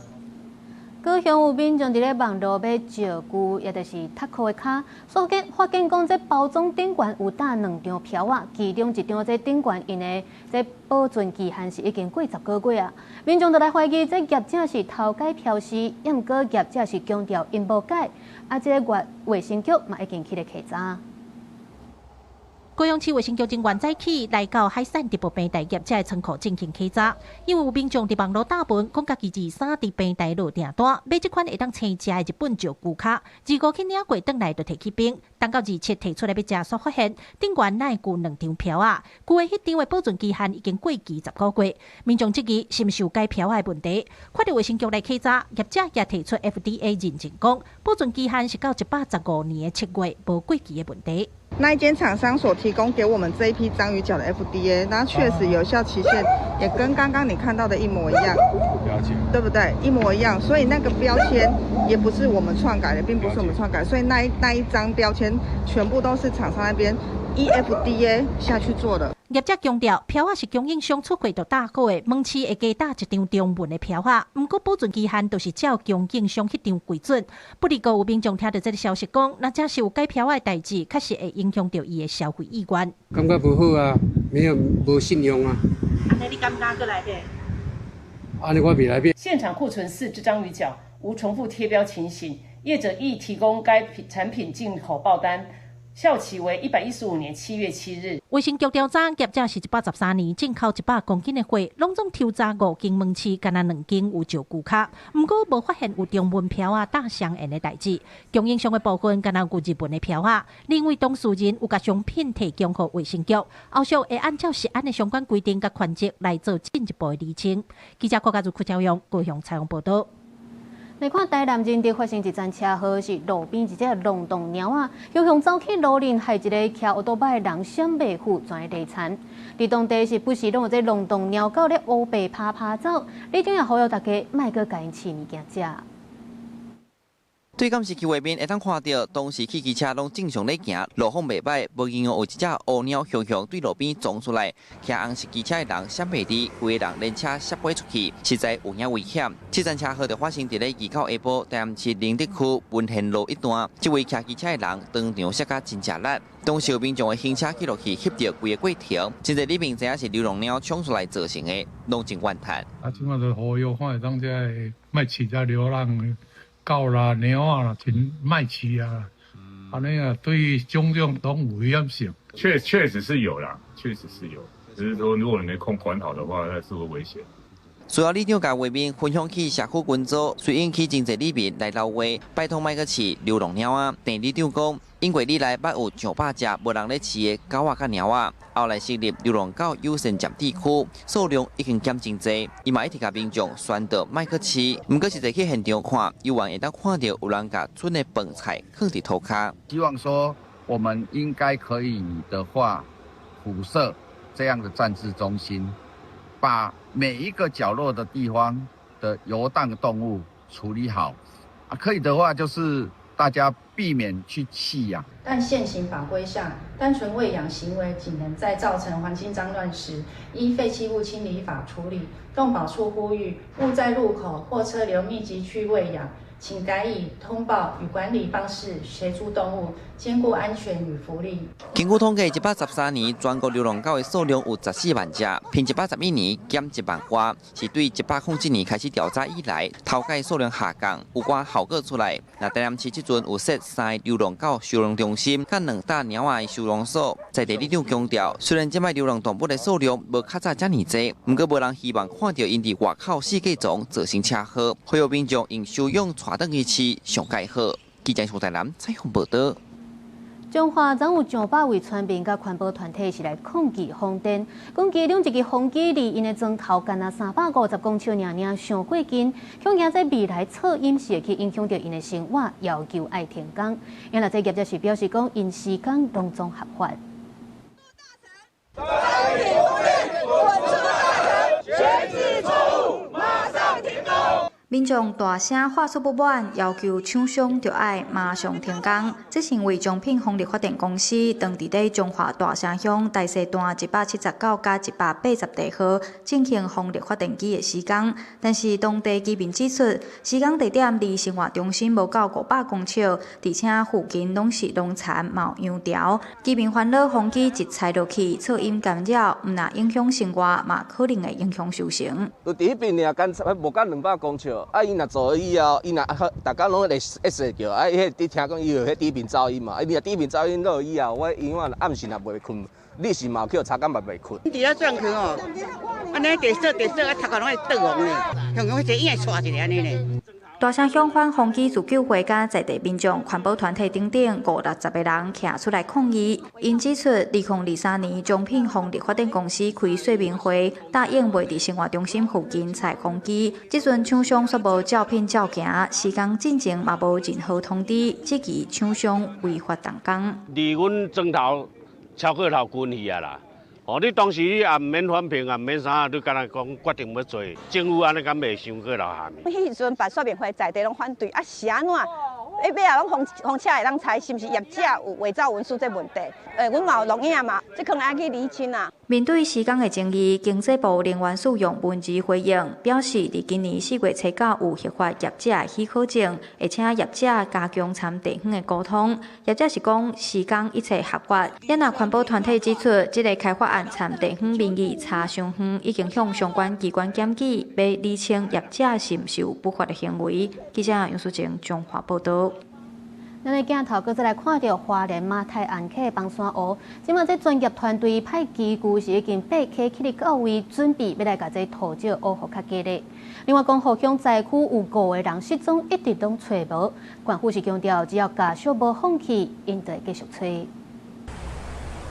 高雄有民眾佇咧網路買石具，也就是讀箍的卡，煞發現講這包裝頂懸有打兩張票仔，其中一張這頂懸𪜶的這保存期限是已經過10個月啊。民眾就來懷疑這業者是偷改標示，抑毋過業者是強調𪜶無改，啊，這个衛生局嘛已經去咧稽查。高雄市衛生局人員早起來到海產直播平台業者的倉庫進行稽查，因為有民眾佇網路打文，講家己二三佇平台落訂單，買這款會當生食的日本石龜跤，25去領過轉來就提去冰，等到27提出來欲食，煞發現頂懸哪會舊兩張票仔，舊的彼張的保存期限已經過期10個月，民眾質疑是毋是有改票仔的問題，看著衛生局來稽查，業者也提出 FDA 認證，講保存期限是到115年的7月，無過期的問題。那一間廠商所提供給我們這一批章魚腳的 FDA，那確實有效期限也跟剛剛你看到的一模一樣，了解，對不對？一模一樣，所以那個標籤也不是我們篡改的，並不是我們篡改，所以那一張標籤全部都是廠商那邊依 FDA 下去做的。業者強調，票仔是供應商出貨就打好的，門市會加打一張中文的票仔，毋過保存期限都是照供應商彼張為準。不過有民眾聽著這个消息講，若真是有改票仔的代誌，確實會影響著伊的消費意願。感覺無好啊，沒有無信用啊。按呢你敢敢閣來買？按呢我袂來買。現場庫存四隻章魚腳，無重複貼標情形，業者亦提供該品產品進口報單。效期為115年7月7日。衛生局調查，業者是113年進口100公斤的貨，攏總抽查五間門市，干焦兩間有石龜跤，毋過無發現有中文票仔打相緣的代誌。供應商的部分，干焦有日文的票仔，另外當事人有共商品提供予衛生局，後續會按照食安的相關規定佮權責來做進一步的釐清。記者郭家如、柯昭勇高雄採訪報導。來看台南仁德發生一場車禍，是路邊一隻浪蕩貓仔，雄雄走去路面，害一个騎歐多擺的人閃袂赴，全禮田。佇當地是不時攏有這浪蕩貓狗咧烏白趴趴走，里長也呼籲大家莫閣共𪜶飼物件食。對監視器畫面會當看著，當時汽機車攏正常咧行，路況袂䆀，無意外有一隻烏貓雄雄對路邊衝出來，騎紅色機車的人閃袂離，規个人連車摔飛出去，實在有影危險。這場車禍就發生佇咧29下晡，台南市仁德區文賢路一段，這位騎機車的人當場摔甲真正力，當時有民眾的行車記錄器翕著規个過程，真濟里面知影是流浪貓衝出來造成的，攏真怨嘆。啊，這馬就呼籲看會當這个莫飼這流浪狗啦、貓仔啦，真莫飼啊！按呢啊，對種種攏有危險性。確實是有啦，確實是有，只是說如果你沒空管好的話，那是會危險。隨後里長共畫面分享去社區群組，隨引起真濟里民來留話，拜託莫閣飼流浪貓仔。鄭里長講，因過以來捌有上百隻無人咧飼的狗仔佮貓仔，後來設立流浪狗友善暫置區，數量已經減真濟。伊嘛一直共民眾宣導莫閣飼，毋過實際去現場看，猶原會當看著有人共剩的飯菜囥佇塗跤。希望說我們應該可以的話，普設這樣的暫置中心，把每一個角落的地方的遊蕩動物處理好，啊，可以的話就是大家避免去棄養。但現行法規下，單純餵養行為僅能在造成環境髒亂時，依廢棄物清理法處理。動保處呼籲，勿在路口或車流密集區餵養，請改以通報與管理方式協助動物，兼顧安全與福利。根據統計，113年全國流浪狗的數量有14萬隻，比111年減1萬外，是對107年開始調查以來，頭擺數量下降，有寡效果出來。那台南市這陣有設三个流浪狗收容中心，佮兩搭貓仔的收容所。在地里長強調，雖然這擺流浪動物的數量無較早遮爾濟，毋過無人希望看著𪜶佇外口四界撞造成車禍，呼籲民眾用收養𤆬轉去飼上蓋好。記者蘇台南採訪報導。彰化昨有上百位村民佮環保團體是來抗議風電，講其中一支風機離𪜶的莊頭干焦350公尺爾爾，傷過近，恐驚這未來噪音是會去影響著𪜶的生活，要求愛停工。原來這業者是表示講，𪜶施工攏總合法。全體風電，滾出大城，全體錯誤，馬上停工。民眾大聲發出不滿，要求廠商著愛馬上停工。這是因為彰品風力發電公司當佇咧彰化大城鄉大勢段179佮180地號進行風力發電機的施工，但是當地居民指出，施工地點離生活中心無夠500公尺，而且附近攏是農田，嘛有羊牢。居民煩惱風機一拆落去，噪音干擾，毋但影響生活，嘛可能會影響收成。就佇彼邊爾，干無夠200公尺。無？啊，伊若做了以後，伊若逐工攏會會叫，啊，彼個聽講伊有彼低頻噪音嘛，啊，伊若低頻噪音落以後，我永遠暗時若袂睏，日時嘛有去差工嘛袂睏。佇遐轉去哦，按呢地掃地掃啊，頭殼攏會倒黃咧，像講彼個影會帶一个按呢咧。大城鄉反風機自救會佮在地民眾、環保團體等等五六十个人徛出來抗議。𪜶指出，2023年彰品風力發電公司開說明會，答應袂佇生活中心附近拆風機。這陣廠商煞無照片照行，施工進程嘛無任何通知，質疑廠商違法動工。離阮磚頭超過頭近去啊啦！哦，你當時你也毋免環評，也毋免啥，你敢若講決定欲做，政府按呢敢袂傷過流汗？彼時陣辦說明會，在地攏反對，啊是按怎？尾仔攏風風車會當拆，是毋是業者有偽造文書這問題？阮嘛有錄影嘛，這可能愛去釐清啊。面對施工的爭議，經濟部能源署用文字回應，表示佇今年4月7日有核發業者的許可證，會請業者加強參地方的溝通。業者是講施工一切合法。也若環保團體指出，這個開發案參地方民意差傷遠，已經向相關機關檢舉，欲釐清業者是毋是有不法的行為。記者楊淑靜彰化報導。咱的鏡頭閣再來看著花蓮馬太鞍溪崩山湖，這馬這專業團隊派機具是已經爬溪去佇到位，準備欲來共這土石挖予較緊咧。另外，光復鄉災區有五個人失蹤，一直攏揣無。縣府是強調，只要家屬無放棄，𪜶就會繼續揣。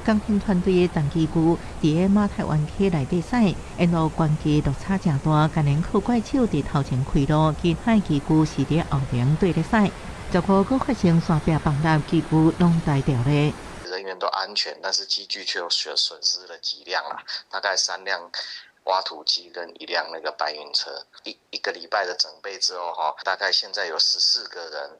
工程團隊的重機具佇个馬太灣溪內底駛，沿路懸崖落差誠大，共連靠怪手佇頭前開路，其他機具是佇後邊對咧駛。結果，閣發生山壁崩塌，機具攏呆掉咧。人員都安全，但是機具卻損失了幾輛啦，大概三輛挖土機跟一輛那個搬運車。一個禮拜的準備之後，哈，大概現在有14個人，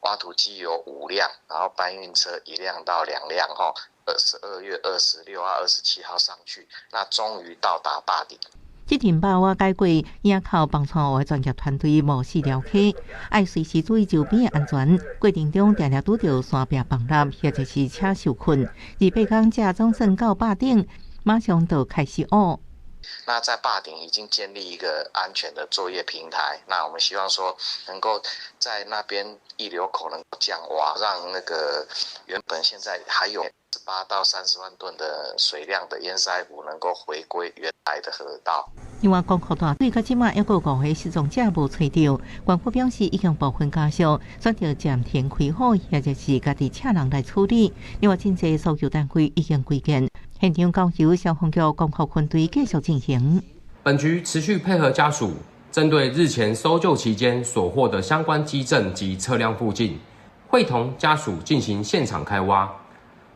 挖土機有五輛，然後搬運車一輛到兩輛，哈，12月26號、27號上去，那終於到達壩頂。這陣壩瓦解過，依靠崩山湖的專業團隊無死了溪，愛隨時注意周邊的安全。過程中定定拄著山壁崩塌，或者是車受困。28工，這總算到壩頂，馬上就開始挖。那在壩頂已經建立一個安全的作業平台，那我們希望說能夠在那邊溢流口能夠降挖，讓那個原本現在還有18到30萬噸的水量的堰塞湖能夠回歸原來的河道。另外，光復大隊到這馬猶閣五个失蹤者無揣著，縣府表示已經部分家屬選擇暫停開火，或者是家己請人來處理。另外，真濟搜救單位已經歸建，現場交由消防局光復分隊繼續進行。本局持續配合家屬，針對日前搜救期間所獲的相關跡證及車輛附近，會同家屬進行現場開挖。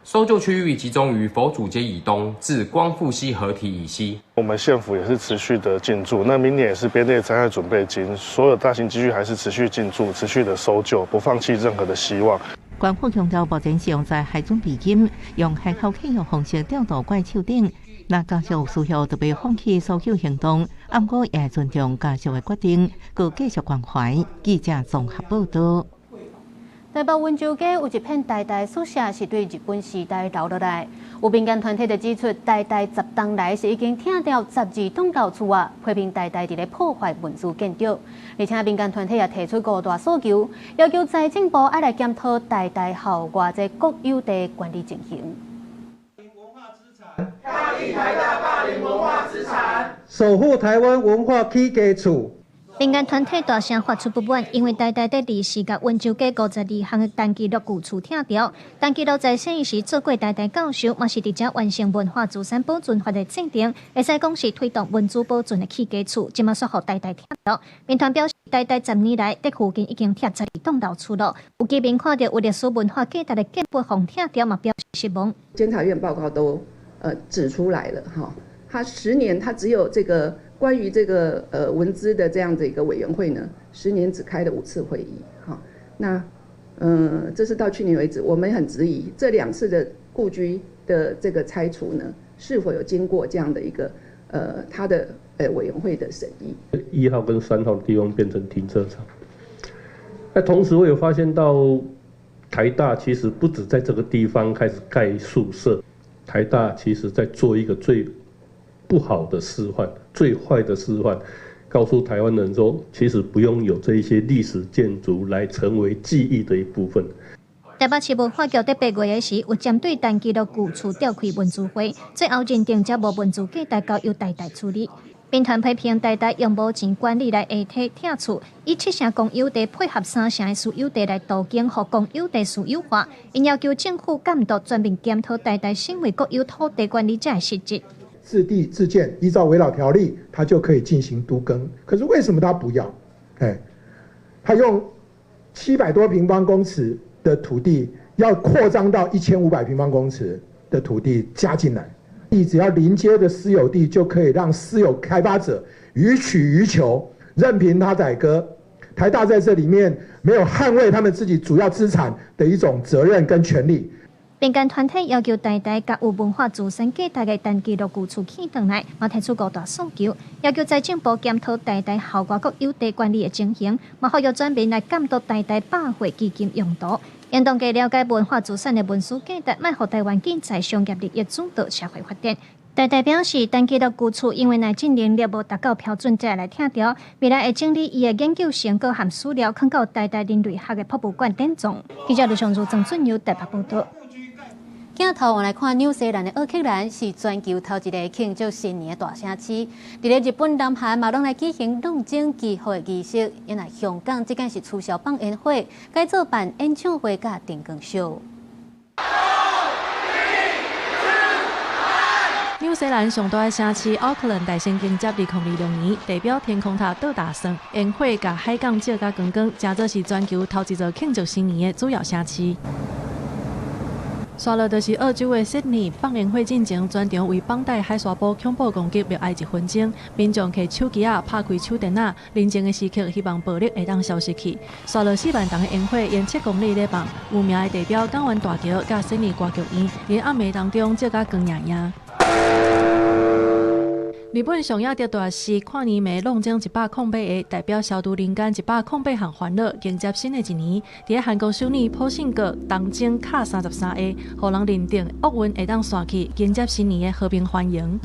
搜救區域集中於佛祖街以東至光復溪河堤以西。我們縣府也是持續的進駐，那明年也是編列災害準備金，所有大型機具還是持續進駐，持續的搜救，不放棄任何的希望。縣府強調，目前是用災害準備金，用海口契約方式調度怪手等。若家屬有需要，就袂放棄搜救行動，毋過也會尊重家屬的決定，閣繼續關懷。記者綜合報導。台北溫州街有一片台大宿舍是對日本時代留落來，有民間團體就指出，台大10冬來是已經拆掉12棟舊厝啊，批評台大佇咧破壞文資建築，而且民間團體也提出五大訴求，要求財政部愛來檢討台大校外這國有地管理情形。抗議台大霸凌文化資產，守護台灣文化起家厝。民間團體大聲發出不滿，因為台大佇二四共溫州街52項的陳其祿舊厝拆掉。陳其祿在細時做過台大教授，嘛是佇遮完成文化資產保存法的制定，會使講是推動文資保存的起家厝，這馬煞予台大拆掉。民團表示，台大10年來佇附近已經拆12棟老厝了，有居民看著有歷史文化價值的建物予拆掉，嘛表示失望。監察院報告都指出來了，哈，他10年他只有這個。關於這個文資的這樣子一個委員會呢，10年只開了五次會議，哈，那這是到去年為止，我們很質疑這兩次的故居的這個拆除呢，是否有經過這樣的一個他的委員會的審議。 1號跟3號的地方變成停車場，那同時我有發現到台大其實不止在這個地方開始蓋宿舍，台大其實在做一個最不好的示範，最壞的示範，告訴台灣人說，其實不用有這一些歷史建築來成為記憶的一部分。台北市文化局佇8月的時，有針對陳其祿舊厝召開文資會，最後認定這無文資價值，交由台大處理。民團批評台大用無錢管理來下體拆厝，以七成公有地配合三成的私有地來都更，予公有地私有化。𪜶要求政府監督全面檢討台大身為國有土地管理者的失職。自地自建，依照危老條例，他就可以進行都更。可是為什麼他不要？哎，他用700多平方公尺的土地，要擴張到1500平方公尺的土地加進來，你只要鄰接的私有地，就可以讓私有開發者予取予求，任憑他宰割。台大在這裡面沒有捍衛他們自己主要資產的一種責任跟權利。民間團體要求台大共有文化資產價值的陳其祿舊厝起轉來，嘛提出五大訴求，要求財政部檢討台大校外國有地管理的情形，嘛呼籲全面來監督台大百貨基金用途，應當加了解文化資產的文史價值，莫予台灣建在商業利益主導社會發展。台大表示，陳其祿舊厝因為內政能力無達到標準，才會來拆掉。未來會整理伊的研究成果和資料，囥到台大人類學的博物館典藏。記者盧尚如、曾俊佑台北報道。鏡頭換來看，紐西蘭的奧克蘭是全球頭一個慶祝新年的大城市。佇咧日本、南韓嘛，攏來舉行挵鐘祈福的儀式。原來香港這擺是取消放煙火，改做辦演唱會佮燈光秀。紐西蘭上大的城市奧克蘭大聲迎接2026年地標天空塔倒大算，煙火共海港照甲光光，成做是全球頭一座慶祝新年的主要城市。紲落就是澳洲的悉尼放煙火進前，全場為綁帶海沙埔恐怖攻擊默哀一分鐘，民眾提手機仔拍開手電仔，寧靜的時刻，希望暴力會當消失去。紲落4萬重的煙火沿7公里咧放，有名的地標港灣大橋佮悉尼歌劇院，佇暗暝當中照甲光熠熠。日本上野特大市跨年暝挵鐘108个，代表消除人間108項煩惱，迎接新的一年。佇韓國首爾浦信閣銅鐘敲33下，予人認定厄運會當散去，迎接新年的和平歡迎。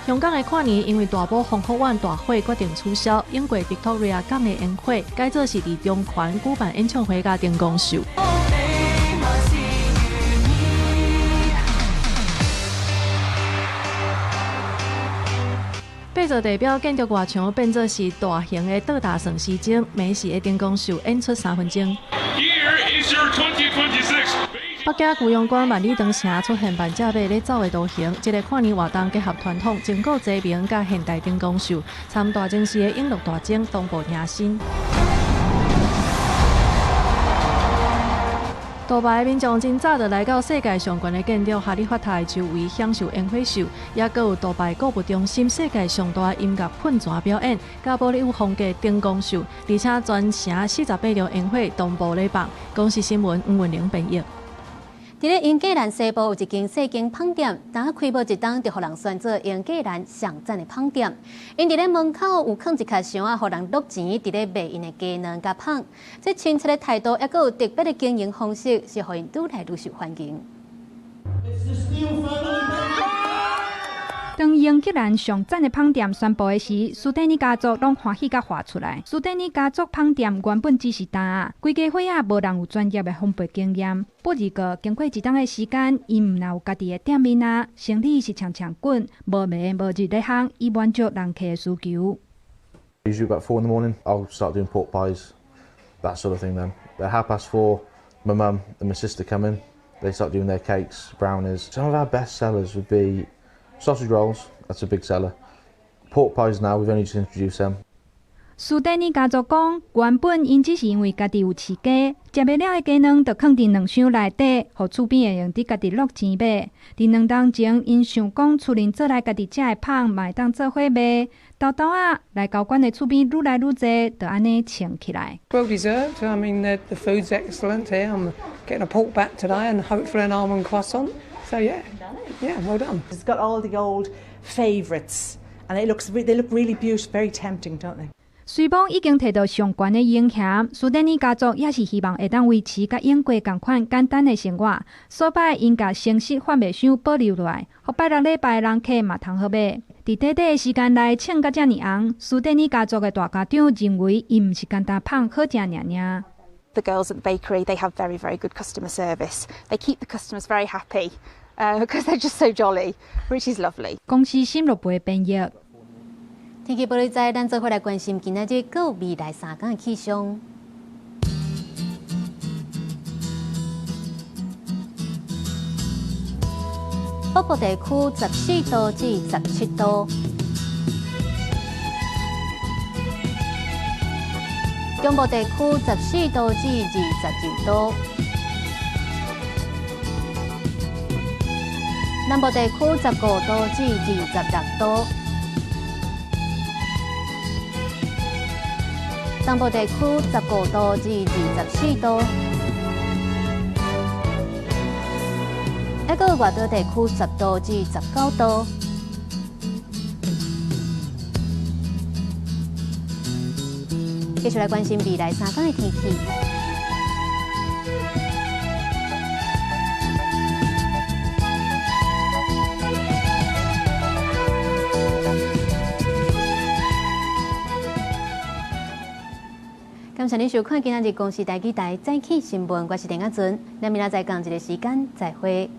香港的跨年因為大埔宏福苑大火決定取消，英國維多利亞港的煙火改做是佇中環舉辦演唱會佮燈光秀。八座地標建築外牆變做是大型的倒大算時鐘，暝時的燈光秀演出3分鐘。北京居庸關萬里長城出現萬隻馬咧走的圖形，這個跨年活動結合傳統中國雞鳴佮現代燈光秀，參大鐘寺的永樂大鐘同步迎新。杜拜的民眾真早就來到世界上懸的建築哈利法塔的周圍享受煙火秀，也閣有杜拜購物中心世界上大的音樂噴泉表演，佮寶麗有風格燈光秀，而且全城48條煙火同步咧放。公視新聞吳文玲編譯。佇咧英格蘭西部有一間細間麭店，呾開無一冬就予人選做英格蘭上讚的麭店。𪜶佇咧門口有囥一卡箱仔，予人落錢佇咧賣𪜶的雞卵佮麭。這親切的態度，猶閣有特別的經營方式，是予𪜶愈來愈受歡迎。當英格蘭上讚的麭店宣布的時，斯丹尼家族攏歡喜甲喊出來。斯丹尼家族麭店原本只是擔仔，規家伙仔無人有專業的烘焙經驗。不過，經過一冬的時間，𪜶毋但有家己的店面啊，生理是衝衝滾，無暝無日咧烘，以滿足人客的需求。 Usually about 4 in the morning, I'll start doing pork pies, that sort of thing. Then at 4:30, my mum and my sister come in. They start doing their cakes, brownies. Some of our best sellers would be sausage rolls. That's a big seller. Pork pies now, we've only just introduced them. 斯丹尼家族講，原本𪜶只是因為家己有飼雞，食袂了的雞卵就囥佇卵箱內底，予厝邊會用得家己落錢買。佇2冬前，𪜶想講厝裡做來家己食的麭，嘛會當做伙賣，沓沓仔來交關的厝邊愈來愈濟，就按呢穿起來。 Well deserved. I mean, the food's excellent here. I'm getting a pork bat today and hopefully an almond croissant. So yeah, well done. It's got all the old favourites, and they look really beautiful, very tempting, don't they? 雖罔已經提到上懸的榮銜，斯丹尼家族也是希望會當維持佮英國仝款簡單的生活。所擺𪜶共誠實販賣箱保留落來，予拜六禮拜人客嘛通好買。佇短短的時間內衝甲遮爾紅，斯丹尼家族的大家長認為，𪜶毋是干焦麭好食爾爾。 The girls at the bakery, they have very, very good customer service. They keep the customers very happy because they're just so jolly, which is lovely. 公視新聞部編譯。天氣報你知，咱做伙來關心今仔日閣未來3工的氣象。北部地區14度至17度，中部地區14度至22度，南部地區15度至26度。東部地區15度至24度，抑閣外島地區10度至19度。繼續來關心未來3工的天氣。感謝您收看今仔日公視台語台早起新聞，我是陳亞純，咱明仔載仝一个時間再會。